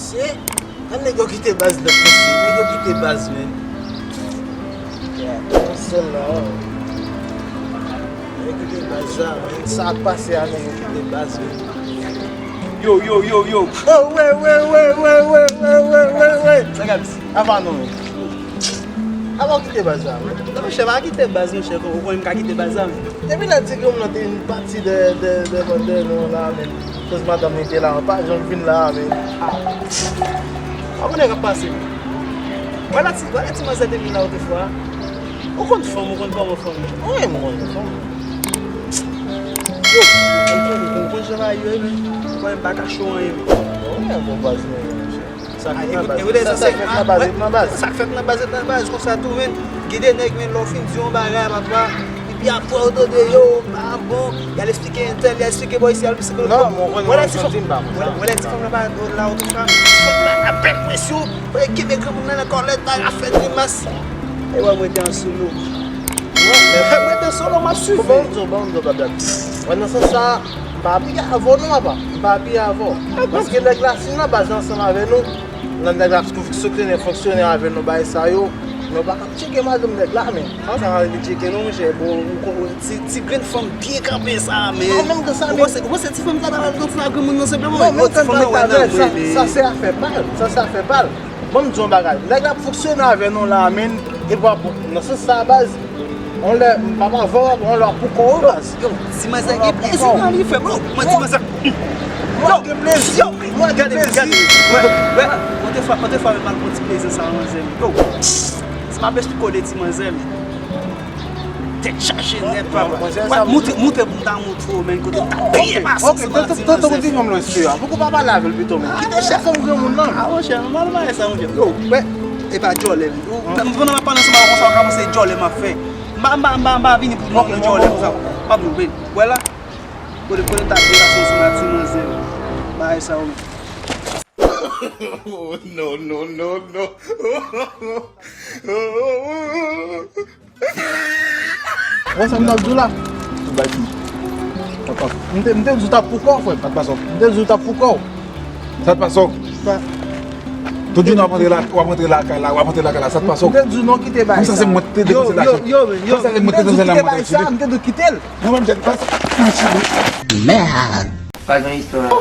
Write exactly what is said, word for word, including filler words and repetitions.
Mesye, an nèg yo kite baz nèt mesye, nèg yo kite baz men. Yon sèl la, nèg yo kite baz la men, sa k pase a nèg yo kite baz men. Yo, yo, yo, yo. Oh, wè, wè, wè. Sa k ap di? Apa nou men. Apa w kite baz la men? Non, monchè, pa kite baz, monchè, ou konnen m ka kite baz la men. Depi lè ti granmoun nan te vin pati dèyè, dèyè, dèyè, dèyè nou la men. Koz madanm li te la, pa janm vin la, men. Ah. Ou konnen k ap pase. Wè la ti, wè la ti manzè te vin la otrefwa. Ou konn fanm, ou konn kòman fanm ye. Wi, m konn fanm. Yo, m konn, m konn jan bagay yo ye, men. Ou konnen m pa kache w anyen, men. Wi, m konn baz mwen, monchè. Sa k fèt nan baz, sa k fèt nan baz, sa k fèt nan baz, sa k fèt nan baz, konsa tou, men. Gen de nèg, men, lè w fin di yon bagay, papa, epi apre w tande yo pa bon, y al eksplike entèl, y al eksplike bò isi, y al eksplike bò. Non, mwen konnen mwen santi m pa konsa. Wè lè ti fanm nan pa la otrefwa, men fanm nan ap pèd presyon, wè kenbe granmoun nan nan kòlèt, ap fè grimas. E wè mwen te an solo. Mwen te an solo, m ap swiv. Bon, bon, bon, bon, bon. Wè nan sans sa, m pa apiye avè w non, apa. M pa apiye avè w. Paske nèg la, si nan baz ansanm avè nou, nan nèg la fonksyone, fonksyone avè nou, bagay sa yo, nou pa ka tcheke madanm nèg la, men. Sa, sa pa vle tcheke non, monchè. Bon, ou ko-, ti, ti grenn fanm byen kanpe sa, men. Non, menm ke sa, ou panse, ou panse ti fanm sa ta pral danse ak granmoun nan senpleman? Non, menm ti fanm nan wè nan mwen, men. Sa, se afè pa l. Sa, se afè pa l. Ban m di w yon bagay. Nèg la ap fonksyone avè nou la, men. E pa bon. Nan sans sa, baz. On lè, m pa avè w, on lè pou kò w, baz. Yo, ti manzè gen plezi nan li, frè m. Yo, mwen ti manzè. Mwen gen plezi. Yo, mwen gen plezi. Gade, gade. Wè, wè. Otrefwa, otrefwa, men m al pran ti plezi sa, manzè. Yo. Ti m ap esplike w de ti manzè, men. Tèt chaje nèt, papa. Wè, moutre, moutre pou m ta moutre w, men, kote m ta peye pasans nan ti manzè. Tankou ti fanm lòs yo a. Pouki w pa pale avè l pito, men? Kite chèf fanm granmoun nan. Ah, monchè, m pa nan bagay sa, monchè. Yo, wè, e pa djòlè, men. Ou, pandan m ap pale ansanm avè w konsa, w ka panse djòlè m ap fè. M pa, m pa, m pa, m pa vini pou non, non, djòlè konsa. Pa pou, men. Wè la, kote, kote m ta peye pasans nan ti manzè. Bagay sa, yo, men. Oh, no, no, no, no. Wè sa m t ap di w la? Ou bay fi. Sa t pase. M te, m te di w t ap pou kò w, frè m. Sa t pase w? M te di w t ap pou kò w. Sa t pase w? Tout jounen w ap rantre la, w ap rantre lakay la, w ap rantre lakay la, sa t pase w? M te di w non, kite bagay sa. Kòmsi se mwen ki te depanse lajan. Yo, yo, yo, yo. Kòmsi se mwen ki te depanse lajan. M te di w kite bagay sa, m te di w kite l. Mwen menm, jèt pase. Mèd. Pa gen istwa.